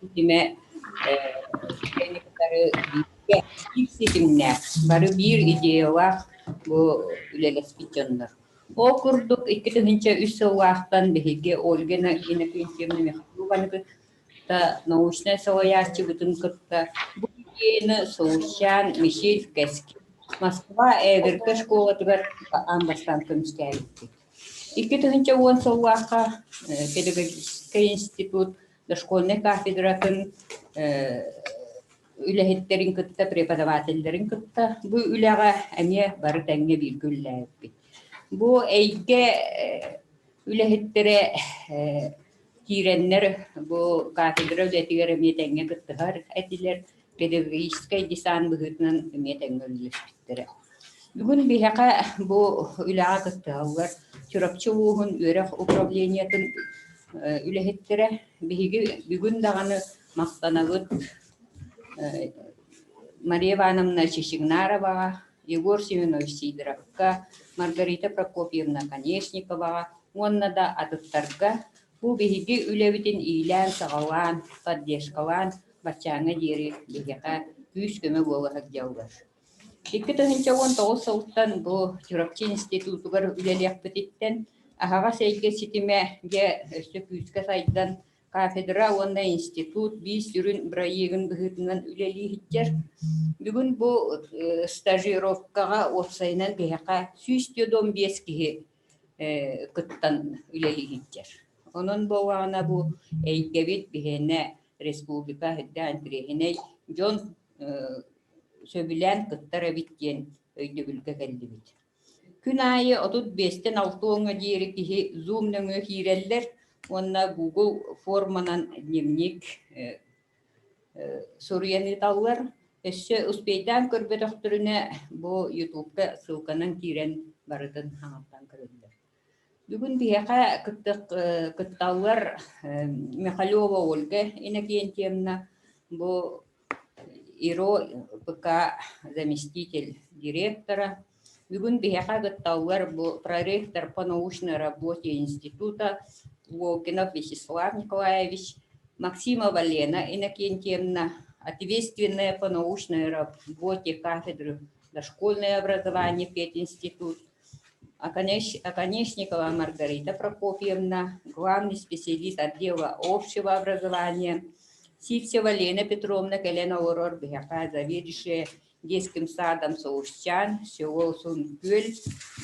ситимэ э, кытары бииргэ биир ситимнээх, бары биир идеялаах бу үлэлэспит дьоннор. Ол курдук 2003 сыллаахтан биһиги Ольга Иннокентьевна Михайлованы кытта научнай салайааччыбытын кытта бу идеяны Сулусчаан Михаил Кэскил Москва Эверка школатыгар аан бастаан көмүскээбиппит. 2010 сыллаахха педагогическай институт дошкольнай кафедратын үлэһиттэрин кытта, преподавателлэрин кытта бу үлэҕэ эмиэ бары тэҥҥэ бииргэ үлэлээбиппит. Бу эйгэ үлэһиттэрэ киирэннэр бу кафедра үлэтигэр эмиэ тэҥҥэ кыттыһар этилэр, педагогическай десант быһыытынан эмиэ тэҥҥэ үлэлэспиттэрэ. Бүгүн биһиэхэ бу үлэҕэ кыттыһаллар Чурапчы улууһун үөрэх управлениетын үлэһиттэрэ. Биһиги бүгүн даҕаны махтанабыт Мария Ивановна Чичигнароваҕа, Егор Семенович Сидоровка, Маргарита Прокопьевна Конечниковаҕа уонна да атыттарга бу биһиги үлэбитин иилээн-саҕалаан, поддержкалаан баччааҥҥа диэри биһиэхэ күүс-көмө буола сылдьаллар. 2019 сылтан бу Чурапчы институтугар үлэлиэхпититтэн аһаҕас эйгэ ситимэ дьэ өссө күүскэ сайдан кафедра уонна институт биир сүрүн бырайыагын быһыытынан үлэлии сылдьар. Бүгүн бу стажировкаҕа уопсайынан биһиэхэ 145 киһи кыттан үлэлии сылдьар. Онон буоллаҕына бу эйгэбит биһиэнэ республика үрдээн интэриэһинэй дьон сөбүлээн кыттар эбит диэн өйдөбүлгэ кэллибит. Күн аайы 35-тэн 60-ҥа диэри киһи Zoom нөҥүө киирэллэр уонна Google форманан дневник суруйан ыыталлар. Өссө успейдаан көрбөтөхтөрүнэ бу Ютубка ссылканан киирэн барытын хаҥаттан көрөллөр. Бүгүн биһиэхэ кытталлар Михалева Ольга Иннокентьевна, бу ИРО ПК заместитель директора. Бүгүн биһиэхэ кытталлар бу проректор по научной работе института Логинов Вячеслав Николаевич, Максимова Лена Иннокентьевна, ответственная по научной работе кафедры дошкольное образование пединститут, Оконешникова Маргарита Прокопьевна, главный специалист отдела общего образования, Сивцева Лена Петровна кэлэн олорор биһиэхэ заведующая детским садом Сулусчаан, село Сункүөл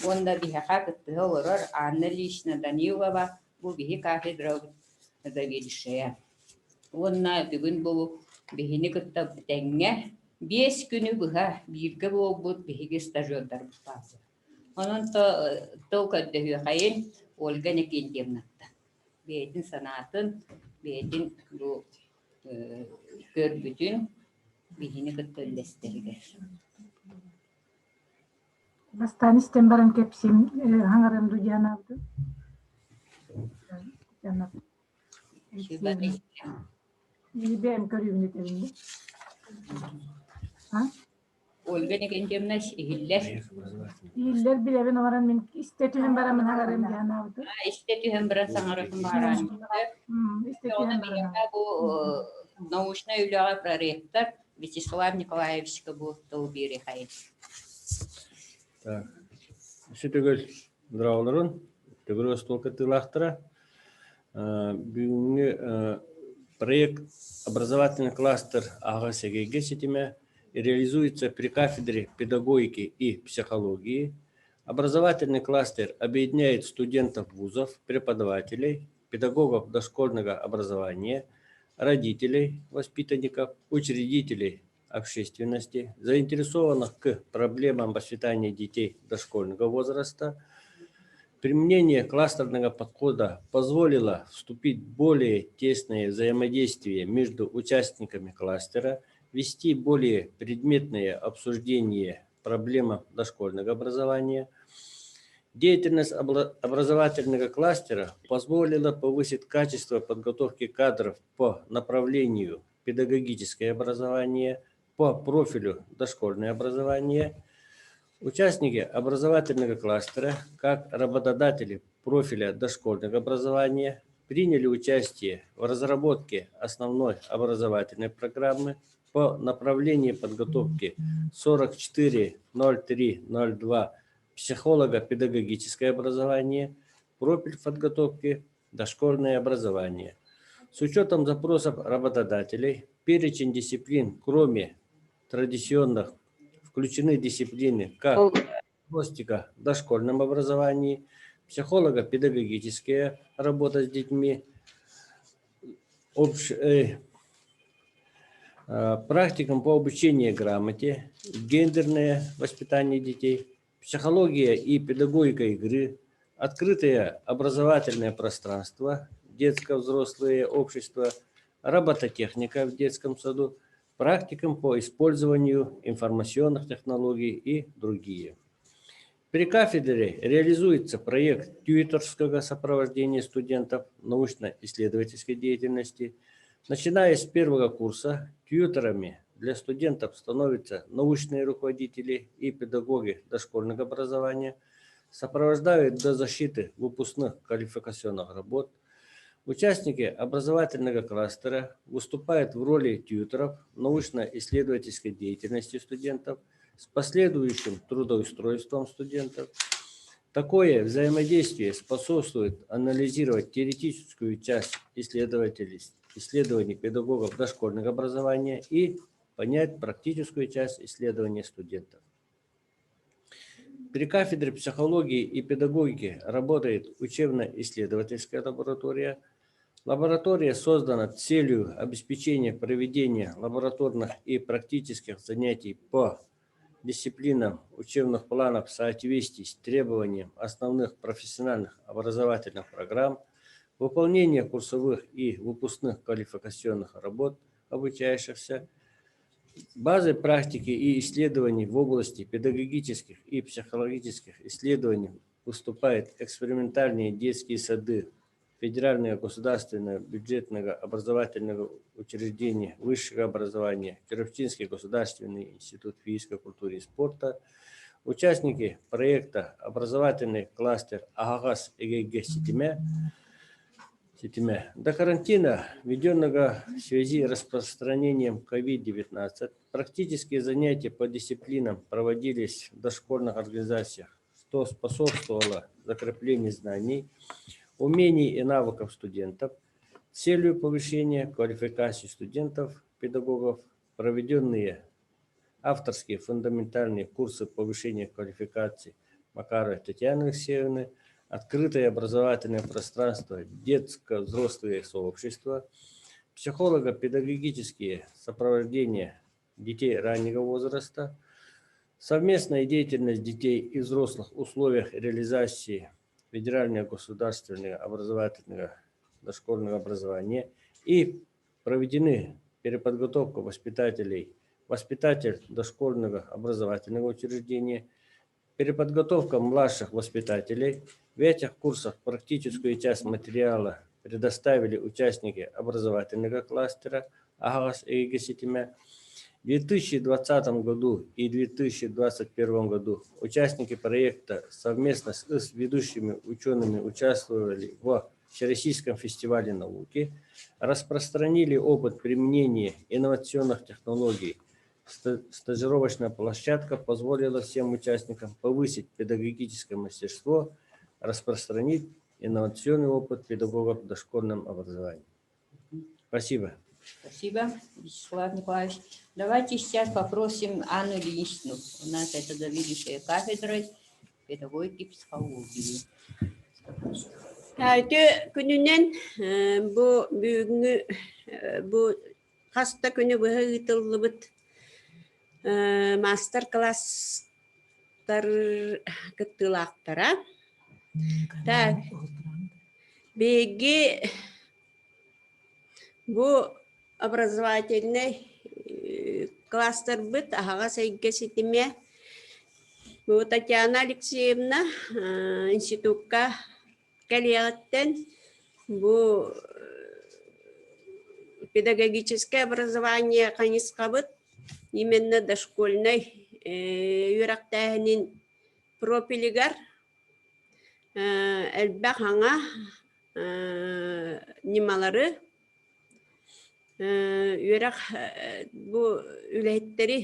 уонна биһиэхэ кыттыһа олорор Анна Ильинична Данилова, бу биһи кафедрабыт заведующая. Уонна бүгүн бу биһини кытта тэҥҥэ 5 күнү быһа бииргэ буолбут биһиги стажердарбыт бааллар. Онон тыл көрдөһүөхэйин Ольга Никентьевнаттан. Бэйэтин санаатын, бэйэтин бу көрбүтүн биһини кытта үллэстэригэр. Бастаан истэн баран кэпсиим, хаҥарыам дуу диэн анаабытым. Бэйэм көрүүбүн этэбин дии. Ольга Никентьевна иһиллэр. Иһиллэр билэбин олорон мин истэ түһэн бараммын хаҥарыам диэн анаабытым. Истэ түһэн баран саҥарытын баҕаран. Истэ түһэн баран. Бу научнай үлэҕэ проректор Вячеслав Николаевичка бу тыл биэриэхэйин. Так. Үсү төгүл здраволорун, төгүл остуол кыттыылаахтара. Бүгүҥҥү проект «Образовательный кластер аҕа сэгэйгэ ситимэ» реализуется при кафедре педагогики и психологии. Образовательный кластер объединяет студентов вузов, преподавателей, педагогов дошкольного образования, родителей, воспитанников, учредителей общественности, заинтересованных к проблемам воспитания детей дошкольного возраста. Применение кластерного подхода позволило вступить в более тесное взаимодействие между участниками кластера, вести более предметное обсуждение проблем дошкольного образования. Деятельность образовательного кластера позволила повысить качество подготовки кадров по направлению педагогическое образование, по профилю дошкольное образование. Участники образовательного кластера, как работодатели профиля дошкольного образования, приняли участие в разработке основной образовательной программы по направлению подготовки 44.03.02 психолого-педагогическое образование, профиль подготовки дошкольное образование. С учетом запросов работодателей, перечень дисциплин, кроме традиционных, включены дисциплины как диагностика в дошкольном образовании, психолого-педагогическая работа с детьми, общ, э, э, практикум по обучению грамоте, гендерное воспитание детей, психология и педагогика игры, открытое образовательное пространство, детско-взрослое общество, робототехника в детском саду, практикум по использованию информационных технологий и другие. При кафедре реализуется проект тьюторского сопровождения студентов научно-исследовательской деятельности. Начиная с первого курса, тьюторами для студентов становятся научные руководители и педагоги дошкольного образования, сопровождают до защиты выпускных квалификационных работ. Участники образовательного кластера выступают в роли тьюторов научно-исследовательской деятельности студентов с последующим трудоустройством студентов. Такое взаимодействие способствует анализировать теоретическую часть исследователей, исследований педагогов дошкольного образования и понять практическую часть исследований студентов. При кафедре психологии и педагогики работает учебно-исследовательская лаборатория. Лаборатория создана с целью обеспечения проведения лабораторных и практических занятий по дисциплинам учебных планов в соответствии с требованием основных профессиональных образовательных программ, выполнение курсовых и выпускных квалификационных работ обучающихся, базой практики и исследований в области педагогических и психологических исследований выступают экспериментальные детские сады Федерального государственного бюджетного образовательного учреждения высшего образования Чурапчинский государственный институт физической культуры и спорта, участники проекта «Образовательный кластер Аһаҕас эйгэ ситимэ» ситимэ. До карантина, введенного в связи с распространением COVID-19, практические занятия по дисциплинам проводились в дошкольных организациях, что способствовало закреплению знаний, умений и навыков студентов. С целью повышения квалификации студентов, педагогов, проведенные авторские фундаментальные курсы повышения квалификации Макаровой Татьяны Алексеевны, открытое образовательное пространство детско-взрослые сообщества, психолого-педагогические сопровождения детей раннего возраста, совместная деятельность детей и взрослых в условиях реализации федерального государственного образовательного дошкольного образования и проведены переподготовка воспитателей, воспитатель дошкольного образовательного учреждения, переподготовка младших воспитателей. В этих курсах практическую часть материала предоставили участники образовательного кластера Аһаҕас эйгэ ситимэ. В 2020 году и 2021 году участники проекта совместно с ведущими учеными участвовали в Всероссийском фестивале науки, распространили опыт применения инновационных технологий. Стажировочная площадка позволила всем участникам повысить педагогическое мастерство, распространить инновационный опыт педагогов в дошкольном образовании. Спасибо. Спасибо, Вячеслав Николаевич. Давайте сейчас попросим Анну Ильиничну. У нас это заведующая кафедрой педагогики и психологии. Үтүө күнүнэн бу бүгүҥҥү бу хас да күнү быһа ыытыллыбыт маастар-класстар кыттыылаахтара. Так, биһиги бу образовательнай кластербыт аһаҕас эйгэ ситимэ бу Татьяна Алексеевна институкка кэлиэҕиттэн бу педагогическое образование хайысхабыт именно дошкольнай үөрэхтээһинин профилигар элбэх аҥа ньымалары үөрэх бу үлэһиттэри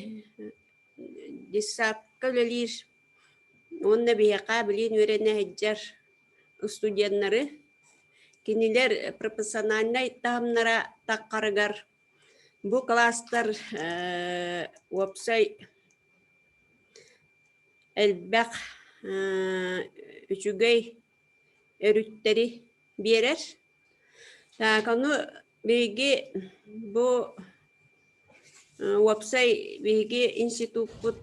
детсадка үлэлиир уонна биһиэхэ билигин үөрэнэ сылдьар студеннары кинилэр профессиональнай таһымнара таххарыгар бу класстар уопсай элбэх үчүгэй өрүттэри биэрэр. Так, ону биһиги бу уопсай биһиги институппут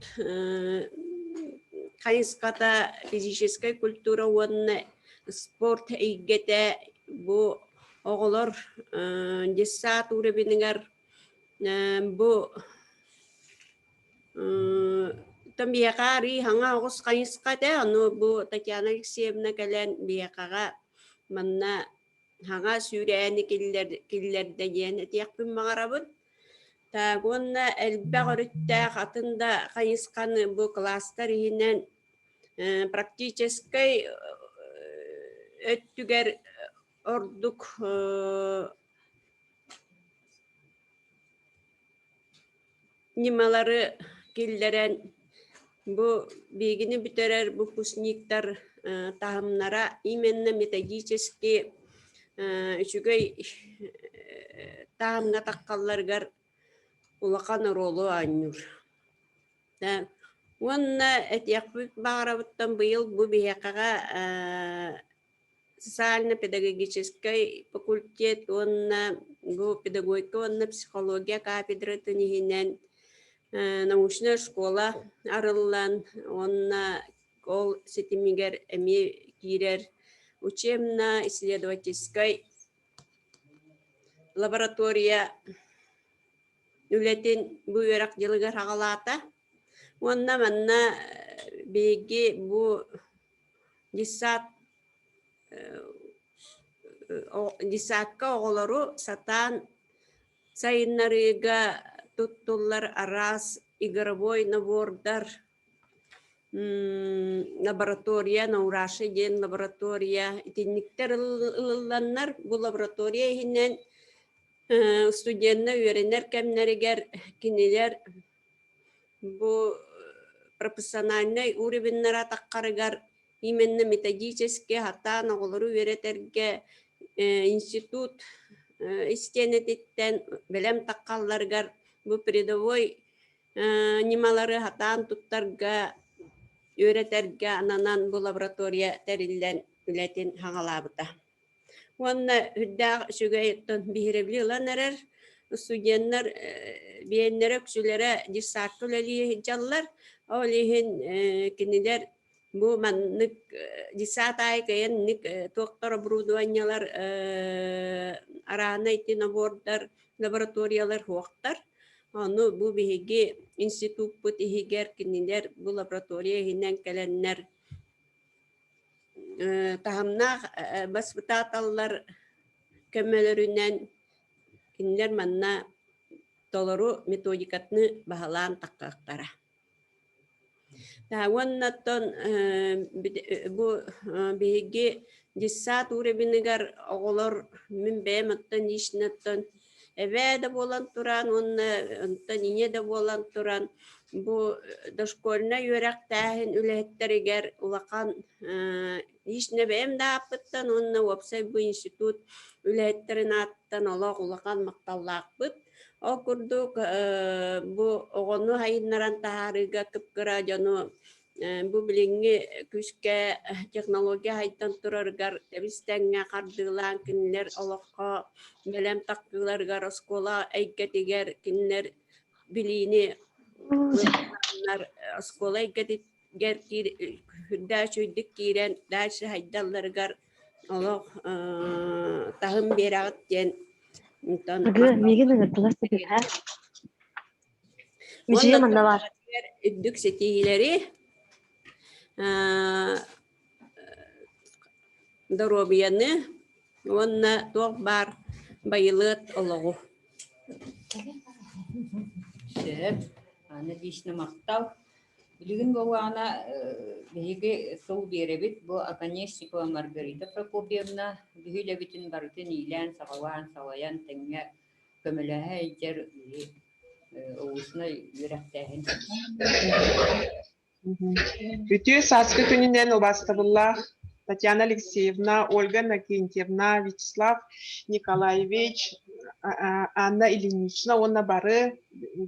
хайысхата физическэй культура уонна спорт эйгэтэ бу оҕолор детсад уровенигар бу Оттон биһиэхэ арыый хаҥа оҕус хайысха этэ, ону бу Татьяна Алексеевна кэлэн биһиэхэҕэ манна хаҥа сүүрээни киллэрдэ диэн этиэхпин баҕарабын. Так уонна элбэх өрүттээх атын да хайысханы бу класстар иһинэн практическай өттүгэр ордук ньымалары киллэрэн бу биһигини бүтэрэр выпускниктар таһымнара именно методически үчүгэй таһымҥа таххалларыгар улахан оруолу оонньуур. Уонна этиэхпит баҕарабыттан быйыл бу биһиэхэҕэ социально-педагогическай факультет уонна бу педагогика уонна психология кафедратын иһинэн научнай школа арыллан уонна ол ситимигэр эмиэ киирэр учебно-исследовательскай лаборатория үлэтин бу үөрэх дьылыгар аҕалаата. Уонна манна биһиги бу Детсад детсадка оҕолору сатаан сайыннарыыга туттуллар араас игровой набордар, лаборатория, Наураши диэн лаборатория итинниктэр ылылланнар бу лаборатория иһинэн студеннар үөрэнэр кэмнэригэр кинилэр Бу профессиональнай уровеннара таххарыгар именно методически сатаан оҕолору үөрэтэргэ институт истиэнэтиттэн бэлэм таххалларыгар бу передовой ньымалары сатаан туттарга үөрэтэргэ ананан бу лаборатория тэриллэн үлэтин саҕалаабыта. Уонна үрдээх үчүгэй оттон биһирэбили ылан эрэр студеннар биэннэрэ үксүлэрэ детсадка үлэлии сылдьаллар. Ол иһин кинилэр бу маннык детсад аайы кыайан инник туохтар оборудованиелар араанай ити набордар лабораториялар суохтар. Ону бу биһиги институппут иһигэр кинилэр бу лаборатория иһинэн кэлэннэр таһымнаах баспытааталлар көмөлөрүнэн кинилэр манна толору методикатын баһылаан таххыахтара. Уонна оттон бу биһиги детсад уровеныгар оҕолор мин бэйэм оттон лично оттон эбээ да буолан туран уонна онтон ийэ да буолан туран бу дошкольнай үөрэхтээһин үлэһиттэригэр улахан лично бэйэм да ааппыттан уонна уопсай бу институт үлэһиттэрин ааттан олох улахан махталлаахпыт. Ол курдук бу оҕону сайыннаран таһаарыыга кып-кыра дьону Бу билиҥҥи күүскэ технология сайдан турарыгар тэбис-тэҥҥэ хардыылаан кинилэр олоххо бэлэм тахсыыларыгар оскуола эйгэтигэр кинилэр билиини оскуола эйгэтигэр үрдээх үчүгэйдик киирэн дальше сайдалларыгар олох таһым биэрэҕит диэн онтон Ыгы, миигин ыҥырдылар сыһыһа. Мичийэ манна баар. Үрдүк ситиһиилэри доруобуйаны уонна туох баар байылыат олоҕу. Сөп. Аны лично махтал. Билигин буоллаҕына биһиги сыл биэрэбит бу Оконешникова Маргарита Прокопьевна биһи үлэбитин барытын иилээн-саҕалаан салайан тэҥҥэ көмөлөһө илдьэр улуснай үөрэхтээһин. Үтүө сааскы күнүнэн убаастабыллаах Татьяна Алексеевна, Ольга Иннокентьевна, Вячеслав Николаевич, Анна Ильинична уонна бары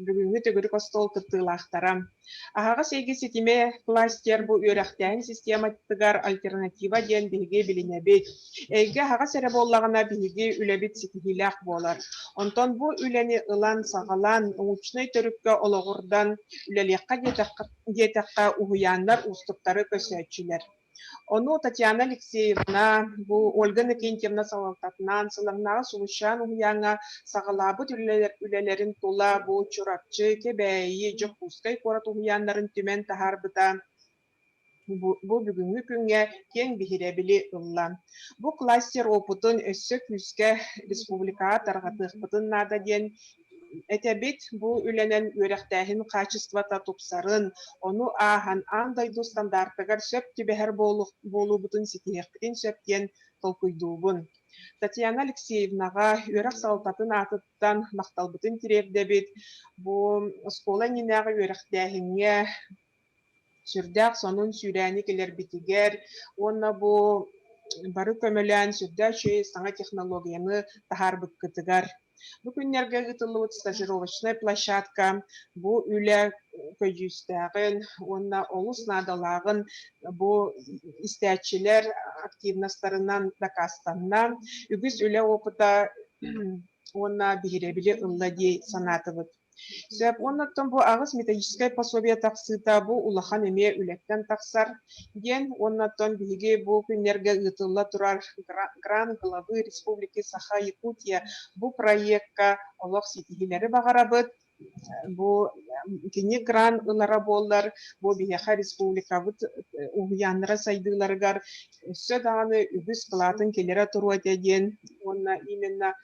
бүгүҥҥү төгүрүк остуол кыттыылаахтара. Аһаҕас эйгэ ситимэ кластер бу үөрэхтээһин систематыгар альтернатива диэн биһиги билинэбит. Эйгэ аһаҕас эрэ буоллаҕына биһиги үлэбит ситиһиилээх буолар. Онтон бу үлэни ылан, саҕалаан, научнай төрүккэ олоҕурдан үлэлиэххэ диэтэххэ, уһуйааннар уустуктары көрсөөччүлэр. Ону Татьяна Алексеевна, бу Ольга Иннокентьевна салалтатынан Сылаҥнааҕы Сулусчаан уһуйааҥҥа саҕалаабыт үлэлэрин тула бу Чурапчы, Кэбээйи, Дьокуускай куорат уһуйааннарын түмэн таһаарбыта бу бүгүҥҥү күҥҥэ киэҥ биһирэбили ылла. Бу кластер уопутун өссө күүскэ республикаҕа тарҕатыахпытын наада диэн Этэбит, бу үлэнэн үөрэхтээһин хаачыстыбата тупсарын, ону ааһан аан дойду стандартыгар сөп түбэһэр буолуубутун ситиһиэхпитин сөп диэн толкуйдуубун. Татьяна Алексеевнаҕа үөрэх салалтатын аатыттан махталбытын тириэрдэбит. Бу оскуола иннинээҕи үөрэхтээһиҥҥэ сүрдээх сонун сүүрээни кэлэрбитигэр уонна бу бары көмөлөөн сүрдээх үчүгэй саҥа технологияны таһаарбыккытыгар. Бу күннэргэ ыытыллыбыт стажировочнай площадка бу үлэ көдьүүстээҕин уонна олус наадалааҕын бу истээччилэр активностарынан дакаастанна. Үгүс үлэ опыта уонна биһирэбили ылла дии санаатыбыт. Сөп. Уонна оттон бу аҕыс методическай пособие тахсыыта бу улахан эмиэ үлэттэн тахсар диэн. Уонна оттон биһиги бу күннэргэ ыытылла турар Гран главы Республики Саха-Якутия бу проекка олох ситиһиилэри баҕарабыт. Бу кини гран ылара буоллар, бу биһиэхэ республикабыт уһуйааннара сайдыыларыгар өссө даҕаны үгүс кылаатын киллэрэ туруо этэ диэн уонна именно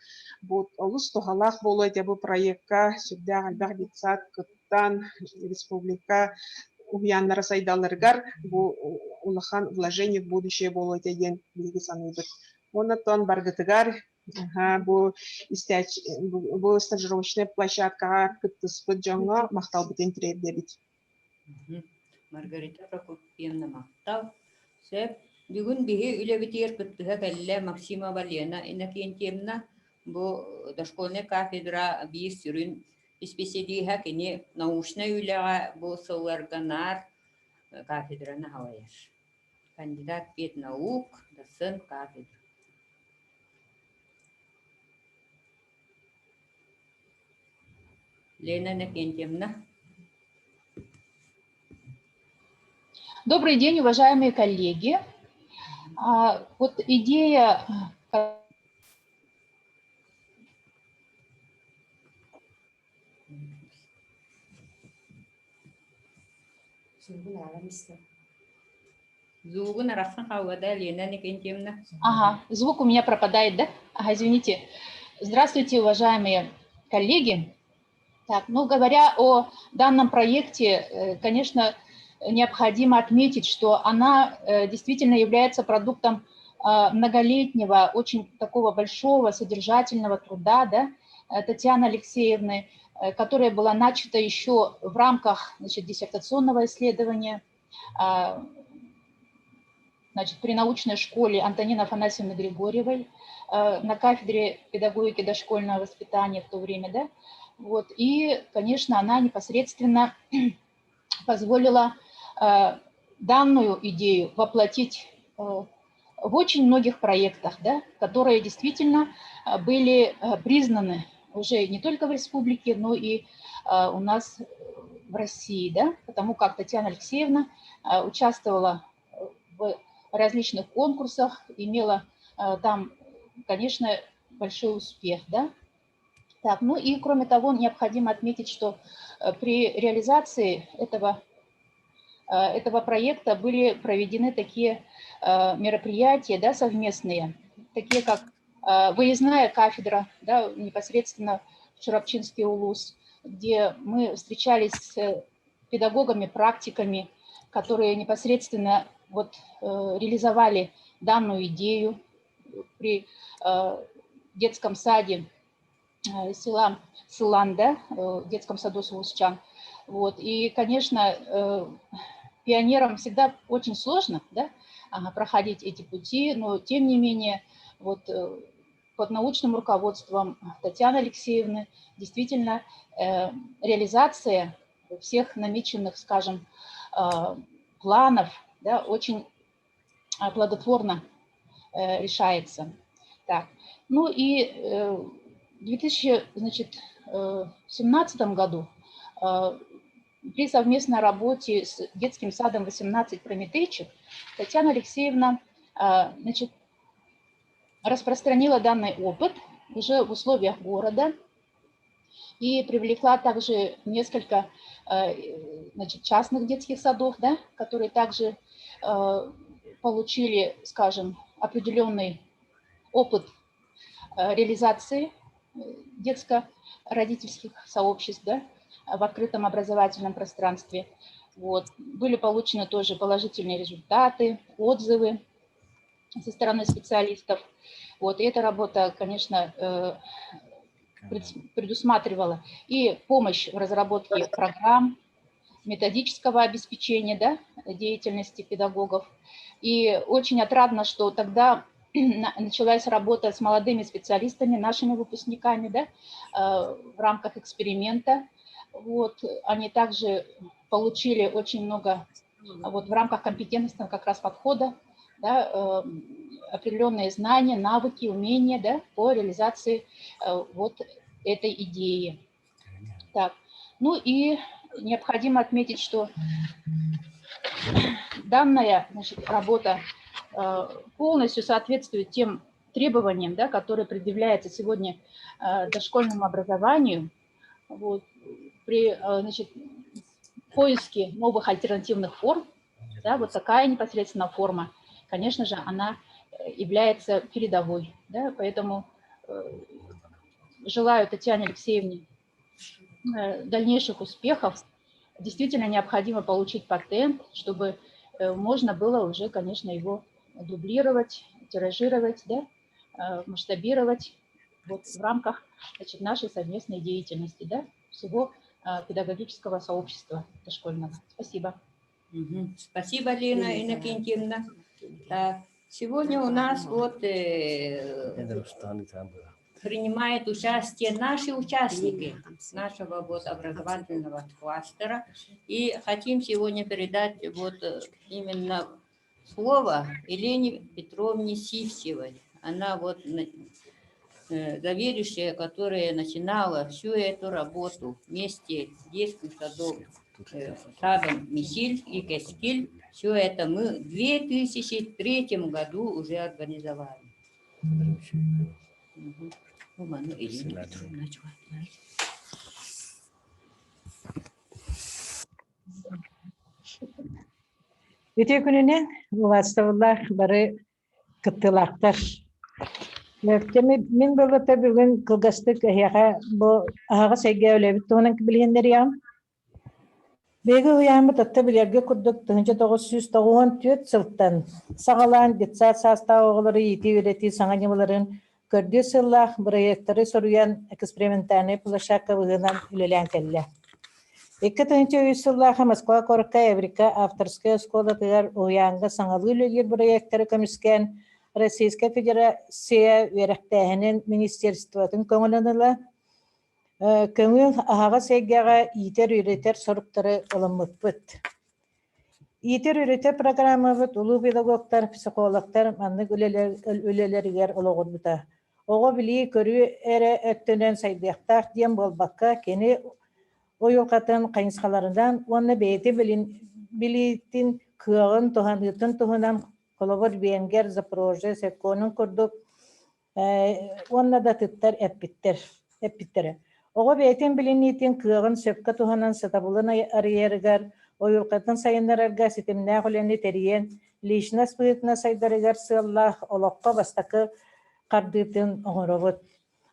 Бу олус туһалаах буолуо этэ бу проекка сүрдээх элбэх детсад кыттан республика уһуйааннара сайдалларыгар бу улахан вложение в будущее буолуо этэ диэн биһиги саныыбыт. Уонна баргытыгар бу бу стажировочнай площадкаҕа кыттыспыт дьоҥҥо махталбытын тириэрдэбит. Маргарита Прокопьевна махтал. Сөп. Бүгүн биһи үлэбитигэр кыттыһа кэллэ Максимова Лена Иннокентьевна. Бу дошкольнай кафедра биир сүрүн исписэлииһэ кини научнай үлэҕэ бу сылларга наар кафедраны салайар. Кандидат педнаук, доцент кафедры. Лена Иннокентьевна. Добрый день, уважаемые коллеги. Вот идея Звугун арахсан хаалла Лена Иннокентьевна. Ага, звук у меня пропадает, да? Ага, извините. Здравствуйте, уважаемые коллеги. Так, ну, говоря о данном проекте, конечно, необходимо отметить, что она действительно является продуктом многолетнего, очень такого большого содержательного труда, да, Татьяны Алексеевны, которая была начата еще в рамках, значит, диссертационного исследования, значит, при научной школе Антонины Афанасьевны Григорьевой на кафедре педагогики дошкольного воспитания в то время, да, вот, и, конечно, она непосредственно позволила данную идею воплотить в очень многих проектах, да, которые действительно были признаны уже не только в республике, но и у нас в России, да, потому как Татьяна Алексеевна участвовала в различных конкурсах, имела там, конечно, большой успех, да. Так, ну и кроме того, необходимо отметить, что при реализации этого проекта были проведены такие мероприятия, да, совместные, такие как выездная кафедра, да, непосредственно в Чурапчинский улус, где мы встречались с педагогами, практиками, которые непосредственно вот, реализовали данную идею при детском саде села Сыланда, в детском саду Сулусчан. Вот. И, конечно, пионерам всегда очень сложно, да, проходить эти пути, но тем не менее вот, под научным руководством Татьяны Алексеевны действительно реализация всех намеченных, скажем, планов, да, очень плодотворно решается. Так. Ну и в 2017 году при совместной работе с детским садом 18 «Прометейчик» Татьяна Алексеевна, значит, распространила данный опыт уже в условиях города и привлекла также несколько, значит, частных детских садов, да, которые также получили, скажем, определенный опыт реализации детско-родительских сообществ, да, в открытом образовательном пространстве. Вот. Были получены тоже положительные результаты, отзывы со стороны специалистов. Вот. И эта работа, конечно, предусматривала и помощь в разработке программ, методического обеспечения, да, деятельности педагогов. И очень отрадно, что тогда началась работа с молодыми специалистами, нашими выпускниками, да, в рамках эксперимента. Вот, они также получили очень много вот, в рамках компетентностного как раз подхода, да, определенные знания, навыки, умения, да, по реализации вот этой идеи. Так, ну и необходимо отметить, что данная, значит, работа полностью соответствует тем требованиям, да, которые предъявляются сегодня дошкольному образованию. Вот, при, значит, поиске новых альтернативных форм, да, вот такая непосредственно форма, конечно же, она является передовой. Да, поэтому желаю Татьяне Алексеевне дальнейших успехов. Действительно необходимо получить патент, чтобы можно было уже, конечно, его дублировать, тиражировать, да, масштабировать вот в рамках, значит, нашей совместной деятельности, да, всего педагогического сообщества дошкольного. Спасибо. Угу. Спасибо, Лена Иннокентьевна. Так, сегодня у нас вот принимают участие наши участники нашего вот образовательного кластера. И хотим сегодня передать вот именно слово Елене Петровне Сивцевой. Она вот заведующая, которая начинала всю эту работу вместе с детским садом, садом Мисиль и Кескиль. Все это мы в 2003 году уже организовали. Угу. Ну, Елена Петровна, Үтүө күнүнэн убаастабыллаах бары кыттыылаахтар. Мин былыта бүгүн кылгастык эһиэхэ бу аһаҕас эйгэ үлэбит туһунан билиһиннэриэҕим. Биһиги уһуйааммыт атта билэргэ курдук 1994 сылтан саҕалаан детсад саастаах оҕолору иитии-үөрэтии саҥа ньымаларын көрдүү сыллаах бырайыактары суруйан экспериментальнай площадка быһыынан үлэлээн кэллэ. 2003 сыллаах Москва куоракка Эврика авторскай оскуолатыгар уһуйааҥҥа саҥалыы үлэлиир бырайыактары көмүскээн Российскай Федерация үөрэхтээһинин министерствотын көҥүлүн ыла көҥүл аһаҕас эйгэҕэ иитэр-үөрэтэр соруктары ылыммыппыт. Иитэр-үөрэтэр программабыт улуу педагогтар, психологтар маннык үлэлэригэр олоҕурбута. Оҕо билии-көрүү эрэ өттүнэн сайдыахтаах диэн буолбакка, кини уйулҕатын хайысхаларынан уонна бэйэтин билиитин, кыаҕын туһаныытын туһунан, холобур, Венгер, Запорожье, Секонун курдук уонна да атыттар эппиттэр, эппиттэрэ. Оҕо бэйэтин билиниитин кыаҕын сөпкө туһанан сатабылын арыйарыгар, уйулҕатын сайыннарарга ситимнээх үлэни тэрийэн, личность быһыытынан сайдарыгар сыаллаах олоххо бастакы хардыытын оҥоробут.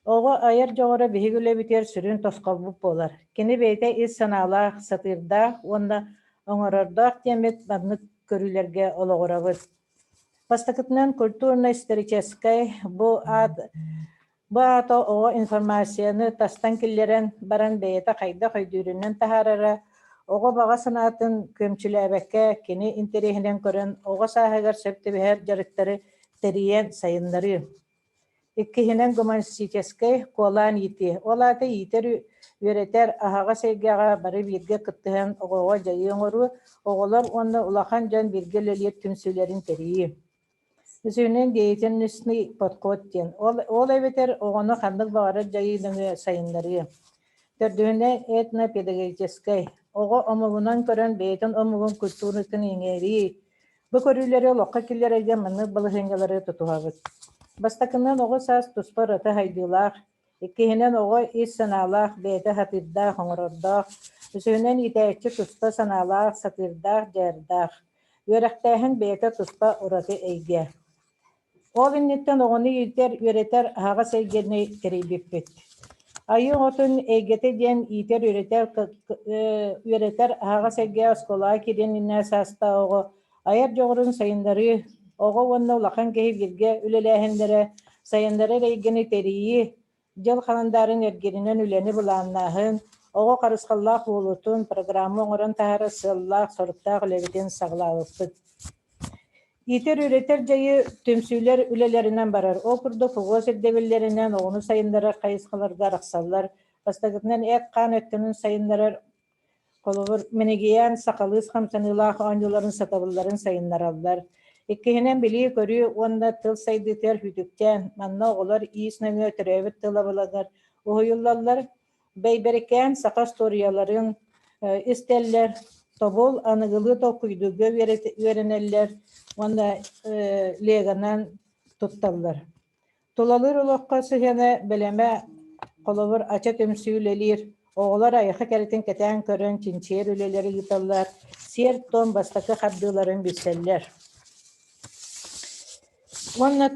Оҕо айар дьоҕура биһиги үлэбитигэр сүрүн тосхолбут буолар. Кини бэйэтэ ис санаалаах, сатыырдаах уонна оҥорордоох диэммит маннык көрүүлэргэ олоҕурабыт. Бастакытынан культурно-историческай бу аат бу аата оҕо информацияны тастан киллэрэн баран бэйэтэ хайдах өйдүүрүнэн таһаарара, оҕо баҕа санаатын күөмчүлээбэккэ кини интэриэһинэн көрөн оҕо сааһыгар сөп түбэһэр дьарыктары тэрийэн сайыннарыы. Иккиһинэн гуманистическай куолаан иитии. Ол аата иитэр үөрэтэр аһаҕас эйгэҕэ бары бииргэ кыттыһан оҕоҕо дьайыы оҥоруу, оҕолор уонна улахан дьон бииргэ үлэлиир түмсүүлэрин тэрийии. Үсүһүнэн деятельностный подход диэн. Ол, ол эбэтэр оҕону ханнык баҕарар дьайыы нөҥүө сайыннарыы. Төрдүһүнэн этнопедагогическай. Оҕо омугунан көрөн бэйэтин омугун культуратын иҥэрии, Бу көрүүлэри олоххо киллэрэргэ маннык балаһыанньалары тутуһабыт. Бастакынан оҕо саас туспа ураты сайдыылаах, иккиһинэн оҕо ис санаалаах, бэйэтэ сатыырдаах, оҥорордоох, үсүһүнэн иитээччи туспа санаалаах, сатыырдаах, дьайардаах. Үөрэхтээһин бэйэтэ туспа ураты эйгэ. Ол инниттэн оҕону иитэр, үөрэтэр аһаҕас эйгэни тэрийбиппит. Айыы оҕотун эйгэтэ диэн иитэр-үөрэтэр үөрэтэр аһаҕас эйгэ оскуолаҕа киириэн иннинэ саастаах оҕо айар дьоҕурун сайыннарыы, оҕо уонна улахан киһи бииргэ үлэлээһиннэрэ, сайыннарар эйгэни тэрийии, дьыл халандаарын эргиринэн үлэни былааннааһын, оҕо харысхаллаах буолуутун программа оҥорон таһаарар сыаллаах-соруктаах үлэбитин саҕалаабыппыт. Иитэр-үөрэтэр дьайыы түмсүүлэр үлэлэринэн барар. Ол курдук ФГОС ирдэбиллэринэн оҕону сайыннарар хайысхаларга арахсаллар. Бастакытынан эт-хаан өттүнэн сайыннарар Холобур, Мэнигийээн сахалыы хамсаныылаах оонньууларын сатабылларын сайыннараллар. Иккиһинэн, билии-көрүү уонна тыл сайдыытыгар сүүтүктээн, манна оҕолор иис нөҥүө төрөөбүт тыл абылаҥар уһуйуллаллар. Бэйбэрикээн саха остуоруйаларын истэллэр, тобул аныгылыы толкуйдуурга үөрэнэллэр уонна легонан тутталлар. Тулалыыр олоххо сыһыана бэлэмэ, холобур, ача түмсүү үлэлиир, оҕолор айылҕа кэрэтин кэтээн көрөн чинчийэр үлэлэри ыыталлар, сиэр-туом бастакы хардыыларын билсэллэр. Уонна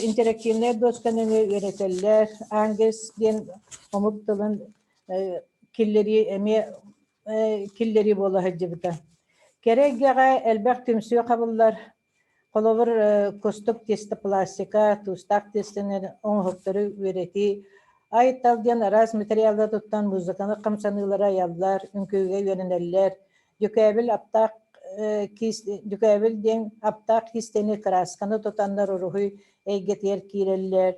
интерактивнай дуоска нөҥүө үөрэтэллэр, ангельс диэн омук тылын киллэрии эмиэ киллэрии буола сылдьыбыта. Кэрэ эйгэҕэ элбэх түмсүү хабыллар, Холобур, кустук тестопластика, туустаах тиэстэнэр оҥоһуктары үөрэтии, ай-тал диэн араас материаллары туттан музыканы хамсаныылары айаллар, үҥкүүгэ үөрэнэллэр. Дьүкээбил аптаах дьүкээбил диэн аптаах киистэни кыраасканы тутаннар уруһуй эйгэтигэр киирэллэр.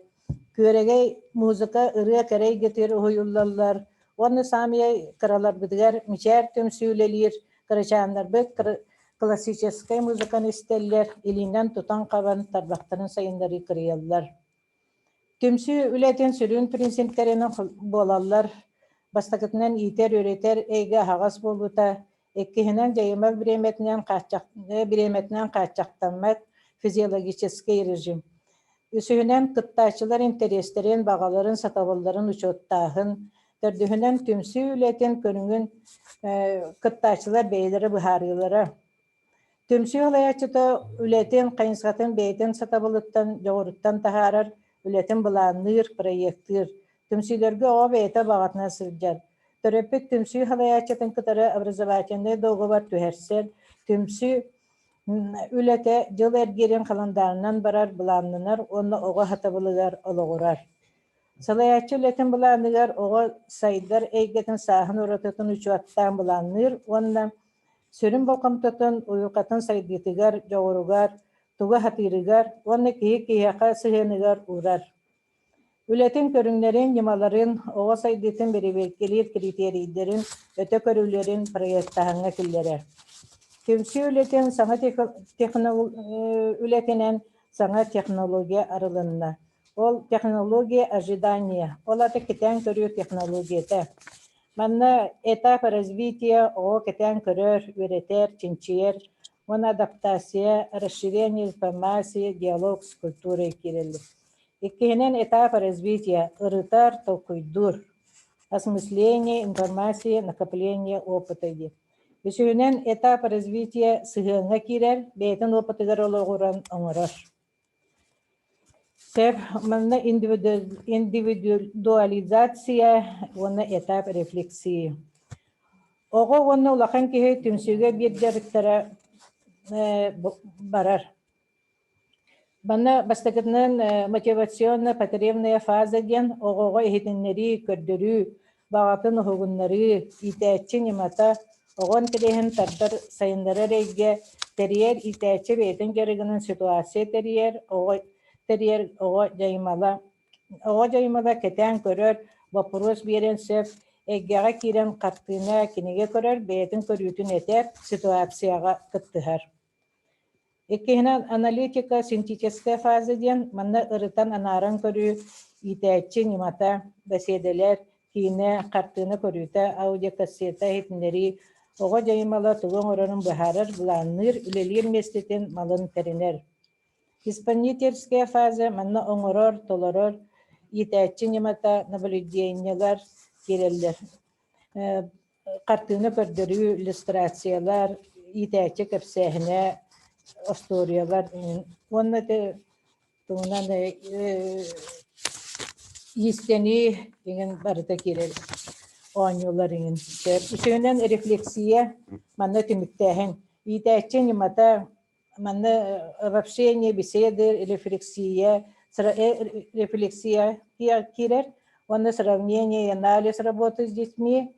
Күөрэгэй музыка ырыа кэрэ эйгэтигэр уһуйуллаллар. Уонна саамай кыраларбытыгар мичээр түмсүү үлэлиир, кырачааннарбыт классическай музыканы истэллэр, илиинэн тутан-хабан тарбахтарын сайыннарыы кырыйаллар. Түмсүү үлэтин сүрүн принциптэринэн буолаллар: бастакытынан иитэр-үөрэтэр эйгэ аһаҕас буолуута, иккиһинэн дьайымал бириэмэтинэн бириэмэтинэн хааччахтаммат физиологическай режим, үсүһүнэн кыттааччылар интэриэстэрин, баҕаларын, сатабылларын учуоттааһын, төрдүһүнэн түмсүү үлэтин көрүҥүн кыттааччылар бэйэлэрэ быһаарыылара. Түмсүү салайааччыта үлэтин хайысхатын бэйэтин сатабылыттан, дьоҕуруттан таһаарар, үлэтин былаанныыр, проектыыр. Түмсүүлэргэ оҕо бэйэтэ баҕатынан сылдьар. Төрөппүт түмсүү салайааччытын кытары образовательнай договор түһэрсэр, түмсүү үлэтэ дьыл эргиирин халандаарынан барар, былааннанар уонна оҕо сатабылыгар олоҕурар. Салайааччы үлэтин былааныгар оҕо сайдар эйгэтин сааһын уратытын учуоттаан былаанныыр уонна сүрүн болҕомтотун уйулҕатын сайдыытыгар, дьоҕуругар, тугу сатыырыгар уонна киһи киһиэхэ сыһыаныгар уурар. Үлэтин көрүҥнэрин, ньымаларын, оҕо сайдыытын бэрэбиэркэлиир критерийдэрин, өтө көрүүлэрин проектааһыҥҥа киллэрэр. Түмсүү үлэтин саҥа үлэтинэн саҥа технология арылынна. Ол технология ожидания, ол аты кэтээн көрүү технологията. Манна этап развития оҕо кэтээн көрөр, үөрэтэр, чинчийэр уонна адаптация, расширение информации, диалог с культурой киирэллэр. Иккиһинэн этап развития ырытар, толкуйдуур. Осмысление, информация, накопление опыта диэн. Үсүһүнэн этап развития сыһыаҥҥа киирэр, бэйэтин опытыгар олоҕуран оҥорор. Сөп, манна индивидуализация уонна этап рефлексии. Оҕо уонна улахан киһи түмсүүгэ биир дьарыктара барар. Манна бастакытынан мотивационно-потребная фаза диэн оҕоҕо иһитиннэрии, көрдөрүү, баҕатын уһугуннарыы, иитээччи ньымата, оҕо интэриэһин тардар, сайыннарар эйгэ, тэрийэр иитээччи бэйэтин дьарыгынан ситуация тэрийэр, оҕо тэрийэр оҕо дьайымала оҕо дьайымала кэтээн көрөр, боппуруос биэриэн сөп, эйгэҕэ киирэн хартыына, кинигэ көрөр, бэйэтин көрүүтүн этэр, ситуацияҕа кыттыһар. Иккиһинэн, аналитика синтетическая фаза диэн манна ырытан анааран көрүү, иитээччи ньымата, бэсиэдэлэр, киинэ, хартыына көрүүтэ, аудиокассета иһитиннэрии, оҕо дьайымала тугу оҥорорун быһаарар, былаанныыр, үлэлиир миэстэтин, малын тэринэр. Исполнительская фаза манна оҥорор, толорор, иитээччи ньымата, наблюдениелар киирэллэр. Хартыына көрдөрүү, иллюстрациялар, иитээччи кэпсээһинэ, остуоруйалар уонна ити туһунан иистэнии иҥин барыта киирэр оонньуулар иҥин. Үсүһүнэн рефлексия, манна түмүктээһин. Иитээччи ньымата манна обобщение, беседы, рефлексия, рефлексия киирэр уонна сравнение и анализ работы с детьми,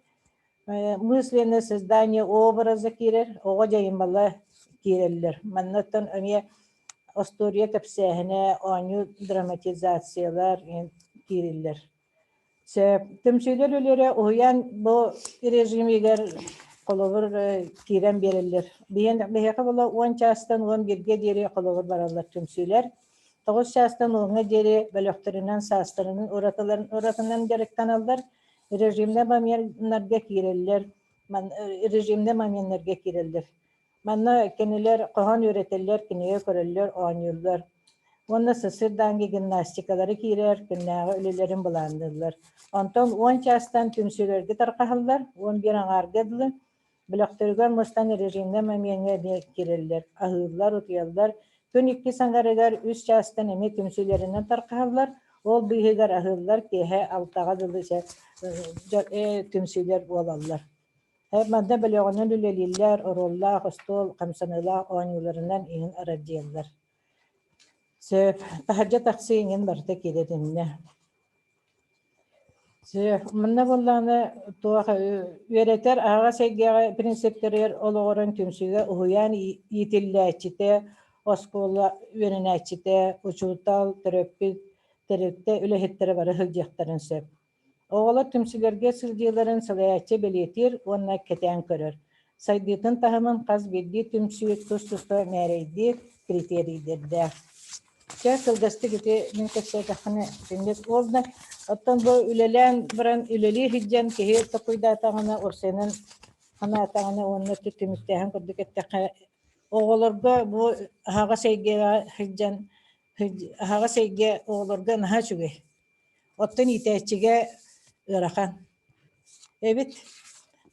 мысленное создание образа киирэр, оҕо дьайымала киирэллэр. Маннаттан эмиэ остуоруйа кэпсээһинэ, оонньуу драматизациялар киириллэр. Сөп. Түмсүүлэр үлэлэрэ уһуйаан бу режимигэр холобур киирэн биэрэллэр. Биһиэхэ була 10 чаастан 11-гэ диэри холобур бараллар түмсүүлэр. 9 чаастан 10-ҥа диэри бөлөхтөрүнэн саастарынан уратыларын уратынан дьарыктаналлар. Режимнэ моменнарга киирэллэр. Режимнэ моменнарга киирэллэр. Манна кинилэр хоһоон үөрэтэллэр, кинигэ көрөллөр, оонньууллар. Уонна сарсыардааҥҥы гимнастикалары киирэр, күннээҕи үлэлэрин былаанныыллар. Онтон 10 чаастан түмсүүлэргэ тарҕаһаллар, 11 аҥаарга дылы бөлөхтөрүгэр мустан режимҥэ момеҥҥа эмиэ киирэллэр, аһыыллар, утуйаллар. Күн иккис аҥарыгар үс чаастан эмиэ түмсүүлэринэн тарҕаһаллар, ол быыһыгар аһыыллар, киэһэ алтаҕа дылы түмсүүлэр буолаллар. Манна бөлөҕүнэн үлэлииллэр, оруоллаах остуол хамсаныылаах оонньууларынан иҥин аралдьыйаллар. Сөп, таһырдьа тахсыы иҥин барыта киирэтиннэ. Сөп, манна буоллаҕына туох үөрэтэр аһаҕас эйгэҕэ принциптэригэр олоҕуран түмсүүгэ уһуйаан иитиллээччитэ, оскуола үөрэнээччитэ, учуутал, төрөппүт, тэрилтэ үлэһиттэрэ бары сылдьыахтарын сөп. Оҕолор түмсүүлэргэ сылдьыыларын салайааччы бэлиэтиир уонна кэтээн көрөр. Сайдыытын таһымын хас биирдии түмсүү тус-туспа мээрэйдиир критерийдэрдээх. Чэ, кылгастык ити мин кэпсээтэххинэ итинник уонна оттон бу үлэлээн баран үлэлии сылдьан киһи токуйдаатаҕына уопсайынан санаатаҕына уонна түмүктээһин курдук эттэххэ оҕолорго бу аһаҕас эйгэҕэ сылдьан аһаҕас эйгэ оҕолорго наһаа үчүгэй. Оттон иитээччигэ ыарахан эбит.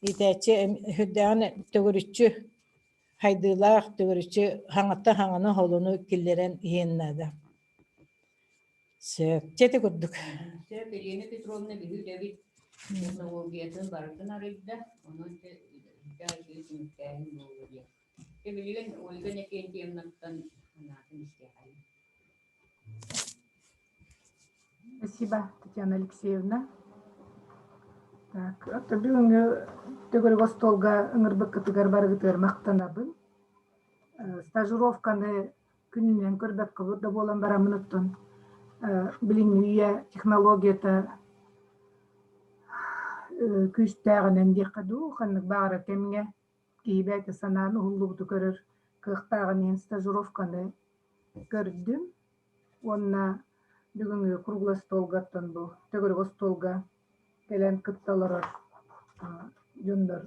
Иитээччи сүрдээҕин төгүрүччү хайдыылаах, төгүрүччү хаҥаттан хаҥаны холуну киллэрэн иһиэн наада. Сөп. Чэ ити курдук. Сөп, Елена Петровна биһи үлэбит технологиятын барытын арыйда. Онон үчүгэй түмүктээһин буолуо диэн. Дьэ билигин Ольга Иннокентьевнаттан санаатын истиэхэйин. Спасибо, Татьяна Алексеевна. Так, бүгүҥҥү төгүрүк остуолга ыҥырбыккытыгар барыгытыгар махтанабын. Стажировканы күнүнэн көрбөккө да буолан бараммын оттон билиҥҥи үйэ технологията күүстээҕинэн диэххэ дуу, ханнык баҕарар кэмҥэ киһи бэйэтэ санаан уһуллубуту көрөр кыахтааҕын иһин стажировканы көрдүм уонна бүгүҥҥү круглый столга оттон бу төгүрүк остуолга кэлэн кытта олорор дьоннор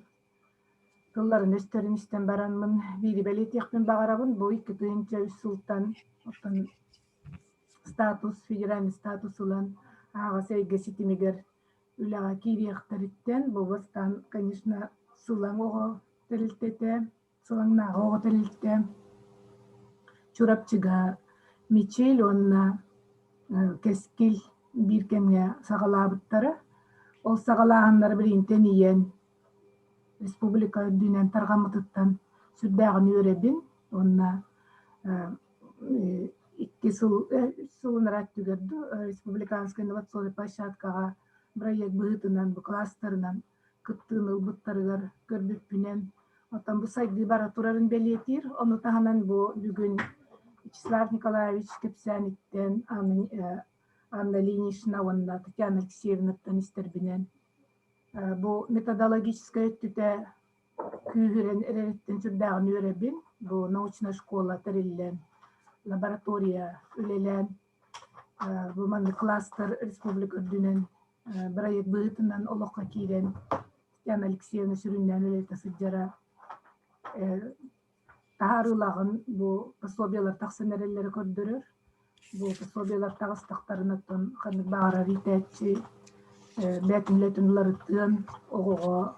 тылларын-өстөрүн истэн бараммын биири бэлиэтиэхпин баҕарабын. Бу 2003 сылтан оттон статус, федеральный статус ылан аһаҕас эйгэ ситимигэр үлэҕэ киириэхтэриттэн бу бастаан, конечно, Сылаҥ оҕо тэрилтэтэ Сылаҥнааҕы оҕо тэрилтэ Чурапчыга Мичил уонна Кэскил биир кэмҥэ саҕалаабыттара. Ол саҕалааһыннара билигинтэн ийэн республика үрдүнэн тарҕаммытыттан сүрдээҕин үөрэбин уонна икки сыл үс сылын өттүгэр дуу республиканскай инновационнай площадкаҕа бырайыак быһыытынан бу кластерынан кыттыыны ылбыттарыгар көрбүппүнэн оттон бу сайдыы бара турарын бэлиэтиир. Ону таһынан бу бүгүн Вячеслав Николаевич кэпсээниттэн Анна Ильинична уонна Татьяна Алексеевнаттан истэрбинэн бу методологическай өттүтэ күүһүрэн эрэриттэн сүрдээҕин үөрэбин. Бу научнай школа тэриллэн, лаборатория үлэлээн, бу маннык кластер республика үрдүнэн бырайыак быһыытынан олоххо киирэн Татьяна Алексеевна сүрүннээн үлэлэтэ сылдьара таһаарыылааҕын бу пособиелар тахсан эрэллэрэ көрдөрөр. Бу пособиелар таҕыстахтарына оттон ханнык баҕарар иитээччи бэйэтин үлэтин уларытыан, оҕоҕо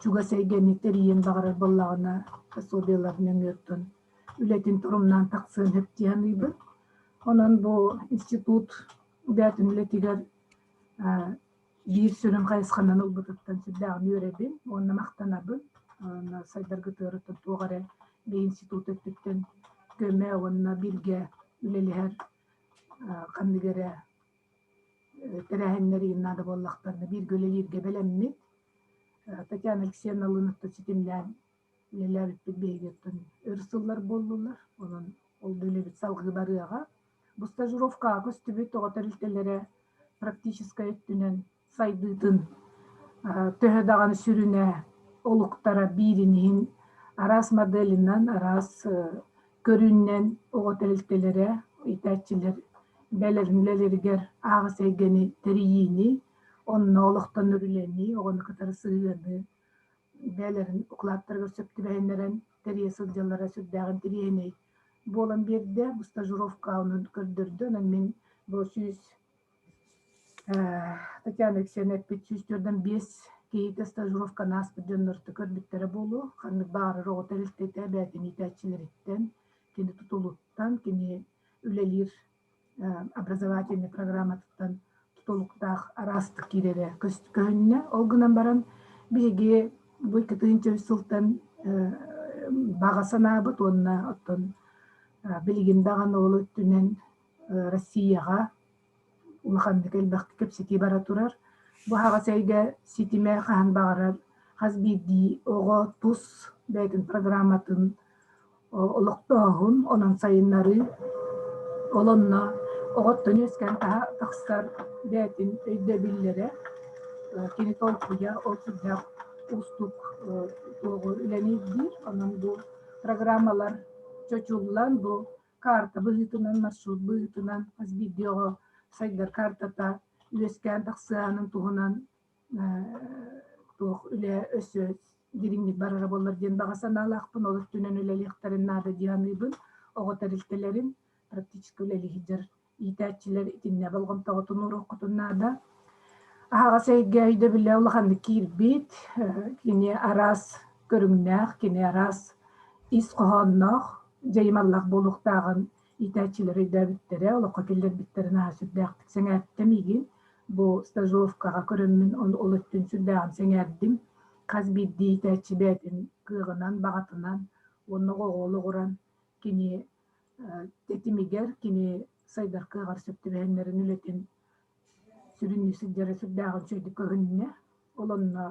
чугас эйгэни тэрийиэн баҕарар буоллаҕына пособиелар нөҥүө оттон үлэтин торумнаан тахсыан сөп дии саныыбын. Онон бу институт бэйэтин үлэтигэр биир сүрүн хайысханан ылбытыттан сүрдээҕин үөрэбин уонна махтанабын. Уонна сайдаргытыарыттан туох эрэ институт өттүттэн көмө уонна бииргэ үлэлэһэр ханнык эрэ тэрээһиннэр иһин наада буоллахтарына бииргэ үлэлииргэ бэлэммит. Татьяна Алексеевналыын ситимнээн үлэлээбиппит биһигиттэн өр сыллар буоллулар. Онон ол да үлэбит салҕыы барыаҕа. Бу стажировкаҕа көстүбүт оҕо тэрилтэлэрэ практическай өттүнэн сайдыытын төһө даҕаны сүрүнэ олуктара биирин иһин араас моделинэн, араас көрүүнэн оҕо тэрилтэлэрэ, иитээччилэр бэйэлэрин үлэлэригэр аһаҕас эйгэни тэрийиини, онно олохтонор үлэни, оҕону кытары сыһыаны бэйэлэрин укулааттарыгар сөп түбэһиннэрэн тэрийэ сылдьаллара сүрдээх интэриэһинэй буолан биэрдэ. Бу стажировка онон көрдөрдө. Онон мин бу 100 Татьяна Алексеевна эппит 145 киһитэ стажировканы ааспыт дьоннорто көрбүттэрэ буолуо. Ханнык баҕарар оҕо тэрилтэтэ бэйэтин иитээччилэриттэн, кини тутулуттан, кини үлэлиир образовательнай программатыттан тутулуктаах араастык киирэрэ көһүннэ. Ол гынан баран биһиги бу 2003 сылтан баҕа санаабыт уонна оттон билигин даҕаны ол өттүнэн Россияҕа улаханнык элбэхтик кэпсэтии бара турар. Бу аһаҕас эйгэ ситимэ хаһан баҕарар хас биирдии оҕо тус бэйэтин программатын олохтооһун, онон сайыннарыы, ол онно оҕоттон үөскээн тахсар бэйэтин өйдөбүллэрэ, кини толкуйа ол сүрдээх уустук туоҕу үлэни ирдиир. Онон бу программалар чочуллан, бу карта быһыытынан, маршрут быһыытынан хас биирдии оҕо сайдар картата үөскээн тахсыаһынын туһунан туох үлэ өссө дириҥник барара буоллар диэн баҕа санаалаахпын, ол өттүнэн үлэлиэхтэрин наада дии саныыбын. Оҕо тэрилтэлэрин практически үлэлии сылдьар иитээччилэр итиннэ болҕомтоҕутун ууруоххутун наада. Аһаҕас эйгэ өйдөбүлэ улаханнык киирбит, кини араас көрүҥнээх, кини араас ис хоһоонноох, дьайымаллаах буолуохтааҕын иитээччилэр өйдөөбүттэрэ, олоххо киллэрбиттэрин аһа сүрдээхтик сэҥээртэ миигин. Бу стажировкаҕа көрөммүн ол өттүн сүрдээҕин сэҥээрдим. Хас биирдии иитээччи бэйэтин кыаҕынан, баҕатынан уонна оҕоҕо олоҕуран кини тэтимигэр, кини сайдар кыаҕар сөп түбэһиннэрин үлэтин сүрүннүү сылдьара сүрдээҕин үчүгэйдик көһүннэ. Ол онно